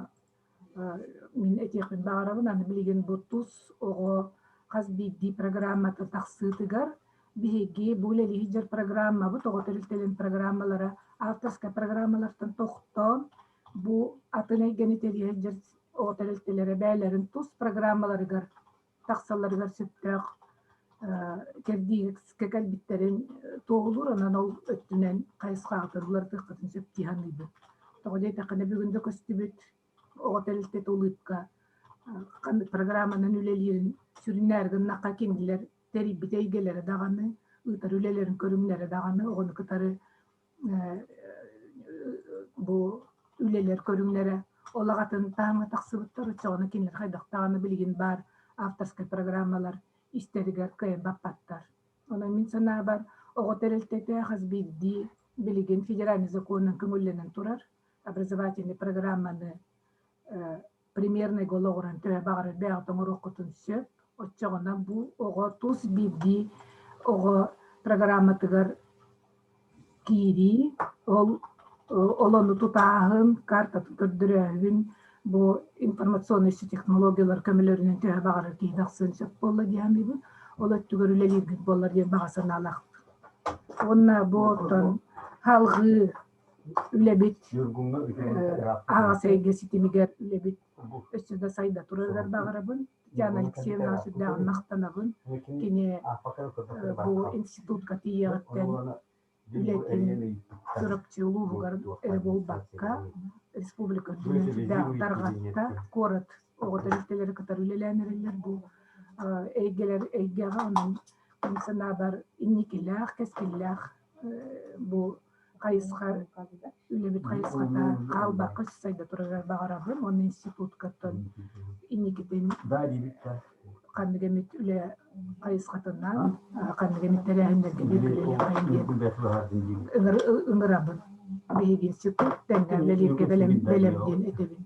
мин этиэхпин баҕарабын, аны билигин бу тус оҕо хас биирдии программата тахсыытыгар биһиги бу үлэлии сылдьар программабыт, оҕо тэрилтэлэрин программалара авторскай программалартан тохтоон, бу атын эйгэни тэрийэ сылдьар оҕо тэрилтэлэрэ бэйэлэрин тус программаларыгар тахсалларыгар сөптөөх кэрдиискэ кэлбиттэрин туоһулуур, онон ол өттүнэн хайысхаҕытын уларытыаххытын сөп дии саныыбын. Тоҕо диэтэххинэ бүгүн да көстүбүт оҕо тэрилтэтэ улыбка ханнык программанан үлэлиирин сүрүннээри гыннахха кинилэр тэрийбит эйгэлэрэ даҕаны, ыытар үлэлэрин көрүҥнэрэ даҕаны оҕону кытары бу үлэлэр көрүҥнэрэ ол аҕатын таһымҥа тахсыбыттар, оччоҕуна кинилэр хайдах даҕаны билигин баар авторскай программалар истэригэр кыайан баппаттар. Онон мин санаабар, Оҕо тэрилтэтэ хас биирдии билигин федеральный законунан көҥүллэнэн турар образовательный программаны примерный олоҕуран төһө баҕарар бэйэҕит оҥоруоххутун сөп. Оччоҕуна бу оҕо тус биирдии оҕо программатыгар киирии, ол ол ону тутааһын, картатын көрдөрөөһүн бу информационнай технологиялар көмөлөрүнэн төһө баҕарар киһи тахсыан сөп буолла дии саныыбын. Ол өттүгэр үлэлииргит буоллар диэн баҕа санаалаахпын. Уонна бу оттон салҕыы үлэбит аҕас эйгэ ситимигэр үлэбит өссө да сайда турарыгар баҕарабын. Татьяна Алексеевна сүрдээҕин махтанабын. Кини бу институтка тиийиэҕиттэн үлэтин Чурапчы улууһугар эрэ буолбакка, республика үрдүнэн сүрдээх тарҕатта. Куорат оҕо тэрилтэлэри кытары үлэлээн эрэллэр бу эйгэлэр эйгэҕэ онон мин санаабар инникилээх, кэскиллээх бу хайысха үлэбит хайысхата хаалбакка сайда турарыгар баҕарабын уонна институткаттан инникитин ханнык эмит үлэ хайысхатынан ханнык эмит тэрээһиннэргэ бииргэлэһиэххэйин диэн ыҥырабын. Биһиги институт тэҥҥэ үлэлииргэ бэлэм бэлэм диэн этэбин.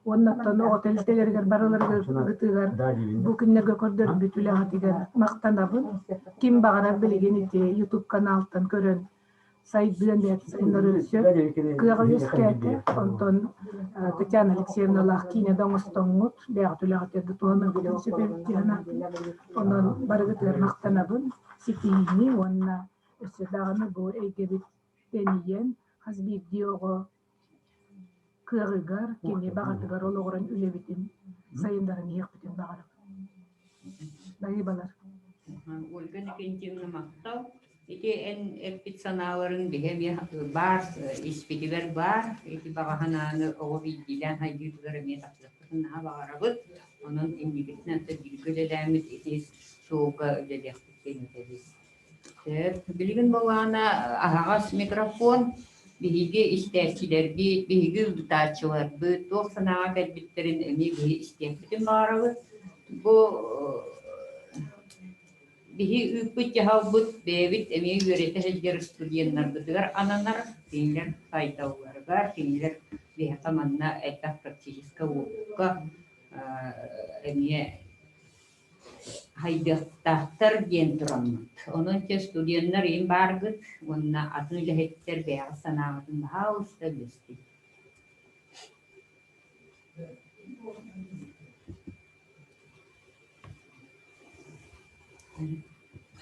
Уонна оттон оҕо тэрилтэлэригэр барыларыгар ыытыгар бу күннэргэ көрдөрбүт үлэҕитигэр махтанабын. Ким баҕарар билигин ити YouTube каналтан көрөн сайдыан сайыннарыан сөп кыаҕа үөскээтэ. Онтон Татьяна Алексеевналаах киинэ да оҥостоҥҥут, бэйэҕит үлэҕитигэр да туһаныаххытын сөп эбит дии санаатым. Онон барыгытыгар махтанабын, ситиһиини уонна өссө даҕаны бу эйгэбит тэнийэн, хас биирдии оҕо кыаҕыгар, кини баҕатыгар олоҕуран үлэбитин сайыннаран иһиэхпитин баҕарабын. Баһыыбалар. Ольга Никитична махтал. Ити эн эппит санааларыҥ биһи эмиэ баар, испитигэр баар. Ити баҕа санааны оҕо биирдиилээн хайдыытыгар эмиэ тахсыахпытын наһаа баҕарабыт. Онон инникитин anta бииргэ үлэлээммит ити суолга үлэлиэхпит диэн этэбит. Сөп. Билигин былаана аһаҕас микрофон. Биһиги истээччилэрбит, биһиги ыытааччыларбыт туох санааҕа кэлбиттэрин эмиэ биһи истиэхпитин баҕарабыт. Бу биһи ыыппыт дьаһалбыт бэйэбит эмиэ үөрэтэ сылдьар студеннарбытыгар ананар, кинилэр сайдалларыгар, кинилэр биһиэхэ манна элбэх практическай уопукка эмиэ Хайдыахтаахтар диэн тураммыт. Онон чэ студеннар иһин бааргыт уонна атын үлэһиттэр бэйэҕит санааҕытын баһаалыста үллэстиҥ.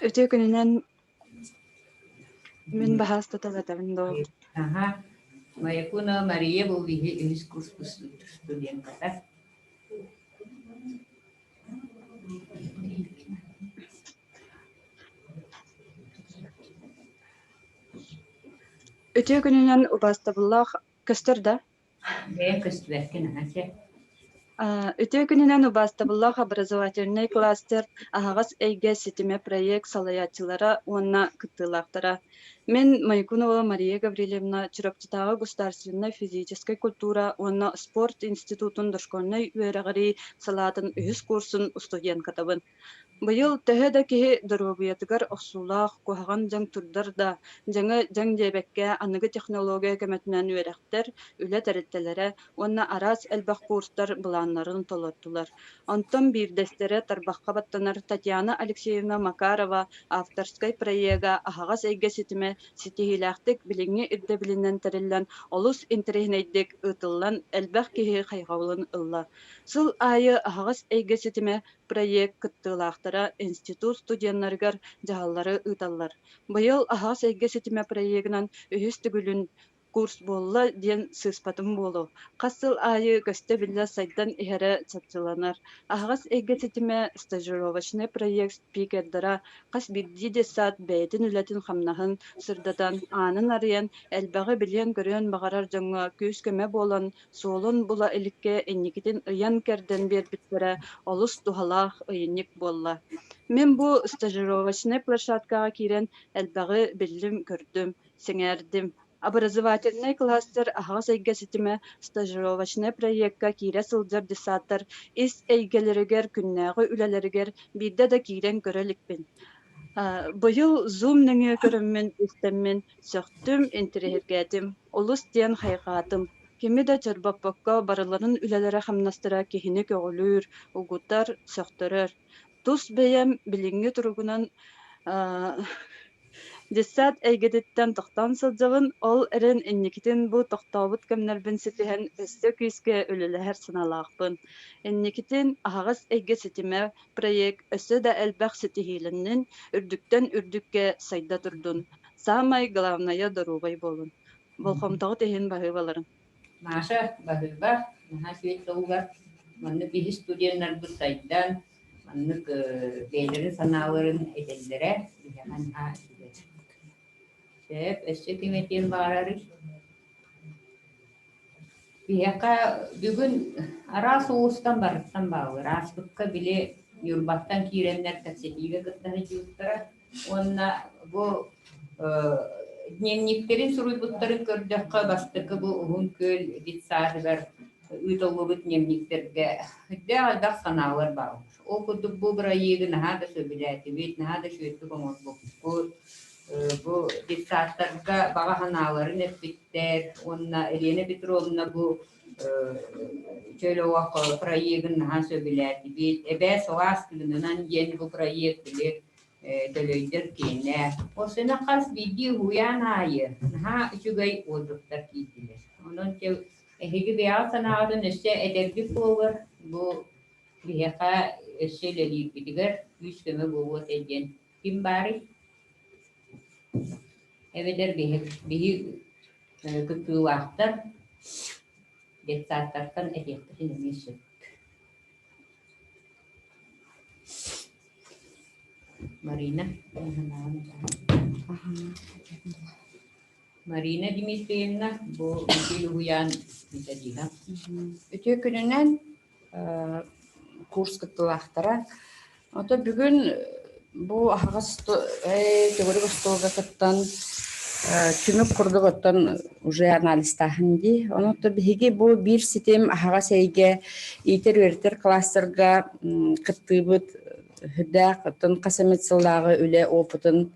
Үтүө күнүнэн мин баһааста тылатабын доо. Аха. Маякунова Мария бу биһи үһүс курс студентката. Үтүө күнүнэн убаастабыллаах көстөр да? Бэйэҥ көстүбэккин аһа чэ. Үтүө күнүнэн убаастабыллаах образовательнай кластер аһаҕас эйгэ ситимэ проект салайааччылара уонна кыттыылаахтара. Мин Майкунова Мария Гаврильевна Чурапчытааҕы государственнай физическэй культура уонна спорт институтун дошкольнай үөрэҕирии салаатын үһүс курсун студенткатабын. Быйыл төһө да киһи доруобуйатыгар охсуулаах куһаҕан дьаҥ турдар да, дьаҥы дьаҥ диэбэккэ аныгы технология көмөтүнэн үөрэхтэр, үлэ тэрилтэлэрэ уонна араас элбэх курстар былааннарын толордулар. Онтон биирдэстэрэ тарбахха баттанар Татьяна Алексеевна Макарова авторскай проега аһаҕас эйгэ ситимэ ситиһиилээхтик билиҥҥи ирдэбилинэн тэриллэн олус интэриэһинэйдик ыытыллан элбэх киһи хайҕабылын ылла. Сыл аайы аһаҕас эйгэ ситимэ проект кыттыылаахтара институт студеннарыгар дьаһаллары ыыталлар. Быйыл аһаҕас эйгэ ситимэ проегынан үһүс төгүлүн курс буолла диэн сыыспатым буолуо. Хас сыл аайы көстө-биллэ сайдан иһэрэ чопчуланар. Аһаҕас эйгэ ситимэ стажировочнай проект спикердара хас биирдии детсад бэйэтин үлэтин-хамнаһын сырдатан, аанын арыйан, элбэҕи билиэн-көрүөн баҕарар дьоҥҥо күүс-көмө буолан, суолун була иликкэ инникитин ыйан-кэрдэн биэрбиттэрэ олус туһалаах ыйынньык буолла. Мин бу стажировочнай площадкаҕа киирэн элбэҕи биллим-көрдүм, сэҥээрдим. Образовательнай кластер аһаҕас эйгэ ситимэ стажировочнай проекка киирэ сылдьар десаттар ис эйгэлэригэр күннээҕи үлэлэригэр биирдэ да киирэн көрө иликпин. Быйыл Zoom нөҥүө көрөммүн, истэммин сөхтүм, интэриэһиргээтим, олус диэн хайҕаатым. Кими да чорбоппокко барыларын үлэлэрэ-хамнастара киһини көҕүлүүр, угутар, сөхтөрөр. Тус бэйэм билиҥҥи туругунан Дьыссаат эйгэтиттэн тохтоон сылдьабын, ол эрэн инникитин бу тохтообут кэмнэрбин ситиһэн өссө күүскэ үлэлэһэр санаалаахпын. Инникитин аһаҕас эйгэ ситимэ проект өссө да элбэх ситиһиилэннин, үрдүктэн үрдүккэ сайда турдун. Саамай главнайа доруобай буолун. Болҕомтоҕут иһин баһыыбаларын. Маша баһыыба, наһаа үчүгэй тыллар. Маннык биһи студеннарбыт сайдан, маннык бэйэлэрин санааларын этэллэрэ биһиэхэ наһаа үчүгэй. Сөп, өссө ким этиэн баҕарарый? Биһиэхэ бүгүн араас улуустан барыттан бааллар. Ааспыкка били Ньурбаттан киирэннэр кэпсэтиигэ кытта сылдьыбыттара уонна бу дневниктэрин суруйбуттарын көрдөххө, бастакы бу Уһун Күөл детсадыгар ыытыллыбыт дневниктэргэ үрдээх элбэх санаалар бааллар. Ол курдук бу бырайыагы наһаа да сөбүлээтибит, наһаа да үчүгэйдик оҥорбуппут. Бу детсадтарга баҕа санааларын эппиттэр уонна Елена Петровна бу чөл олох проегын наһаа сөбүлээтибит. Эбээ сылаас тыынынан диэн бу проект били төлөйдөр киэнэ. Осына хас биирдии уһуйаан аайы наһаа үчүгэй отзывтар киирдилэр. Онон эһиги бэйэҕит санааҕытын өссө эдэргит буолар бу биһиэхэ өссө үлэлиирбитигэр күүс-көмө буолуо этэ диэн ким баарый? Эбэтэр биһи кыттыылаахтар детсадтартан этиэхпитин эмиэ сөп. Марина, Марина Дмитриевна, бу Мичил уһуйаан методиһа. Үтүө күнүнэн курс кыттыылаахтара. Ото бүгүн бу аһаҕас төгүрүк остуолга кыттан түмүк курдук оттон уже анализтааһын дии. Онон биһиги бу биир ситим аһаҕас эйгэ иитэр-үөрэтэр кластерга кыттыыбыт үрдээх оттон хас эмит сыллааҕы үлэ опытын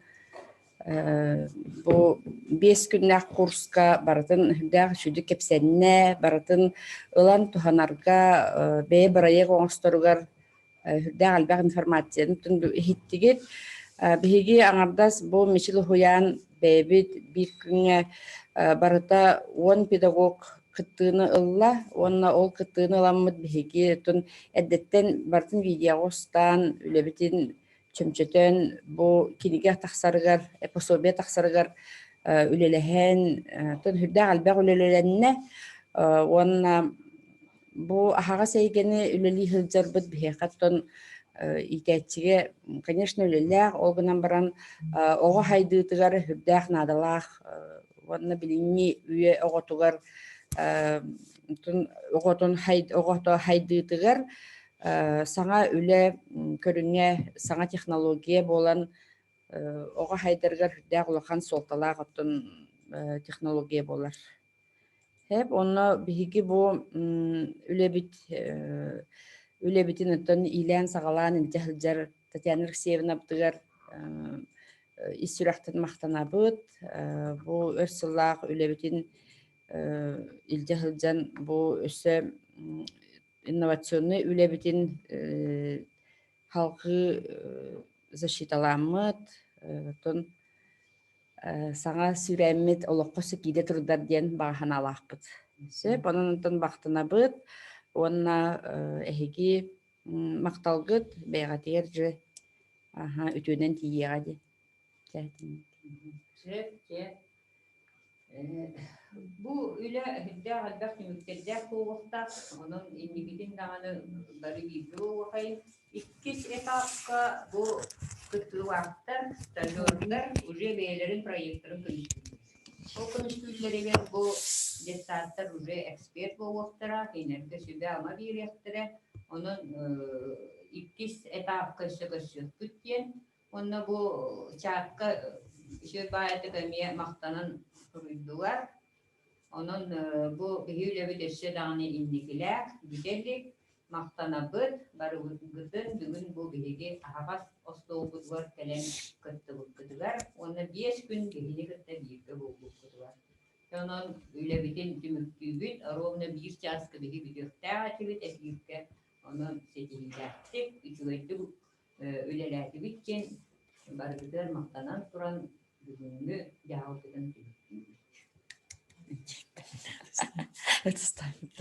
Бу 5 күннээх курска барытын үрдээх сүдү кэпсэннэ, барытын ылан туһанарга, бэйэ бырайыак оҥосторугар үрдээх элбэх информацияны иһиттигит. Биһиги аҥардас бу Мичил уһуйаан бэйэбит биир күҥҥэ барыта 10 педагог кыттыыны ылла уонна ол кыттыыны ыламмыт биһиги эрдэттэн барытын видеоҕа устан үлэбитин чөмчөтөн бу кинигэ тахсарыгар, пособие тахсарыгар үлэлэһэн, тон сүрдээх элбэх үлэлэннэ уонна бу аһаҕас эйгэни үлэлии сылдьарбыт биһиэхэ оттон иитээччигэ, конечно, үлэлээх, ол гынан баран оҕо сайдыытыгар сүрдээх наадалаах уонна билиҥҥи үйэ оҕотугар оҕотун оҕото сайдыытыгар саҥа үлэ көрүҥэ, саҥа технология буолан оҕо сайдарыгар сүрдээх улахан суолталаах оттон технология буолар. Эп онно биһиги бу үлэбит үлэбитин оттон иилээн-саҕалаан илдьэ сылдьар Татьяна Алексеевнабытыгар ис сүрэхтэн махтанабыт. Бу өр сыллаах үлэбитин илдьэ сылдьан бу өссө инновационнай үлэбитин салҕыы защиталаммыт, оттон саҥа сүүрээммит олоххо киирэ турдар диэн баҕа санаалаахпыт. Сөп, онон онтон бахтанабыт уонна эһиги махталгыт бэйэҕитигэр дьэ үтүөнэн тиийиэҕэ дии. Сөп, дьэ. Бу үлэ сүрдээх элбэх түмүктэрдээх буолуохтаах, онон инникитин даҕаны бары бииргэ буолуохайын. Иккис этапка бу кыттыылаахтар, стажердар уже бэйэлэрин проектарын көмүскүүллэр. Ол көмүскүүллэригэр бу детсадтар уже эксперт буолуохтара, кинилэргэ сүбэ-ама биэриэхтэрэ. Онон иккис этапка өссө көрсүөхпүт диэн Уонна бу чаакка үчүгэй баайытык эмиэ махтанан суруйдулар. Онон бу биһи үлэбит өссө даҕаны инникилээх, бүтэ илик. Махтанабыт, барыбытын бүгүн бу биһиги аһаҕас остуолбутугар кэлэн кыттыбыккытыгар уонна 5 күн биһини кытта бииргэ буолбуккутугар. Онон үлэбитин түмүктүүбүт, ровно биир чааска биһи бүтүөхтээх этибит эфиргэ. Онон ситиһиилээхтик, үчүгэйдик үлэлээтибит диэн барыбытыгар махтанан туран бүгүҥҥү дьаһалбытын түмүктүүбүт. Это ставит.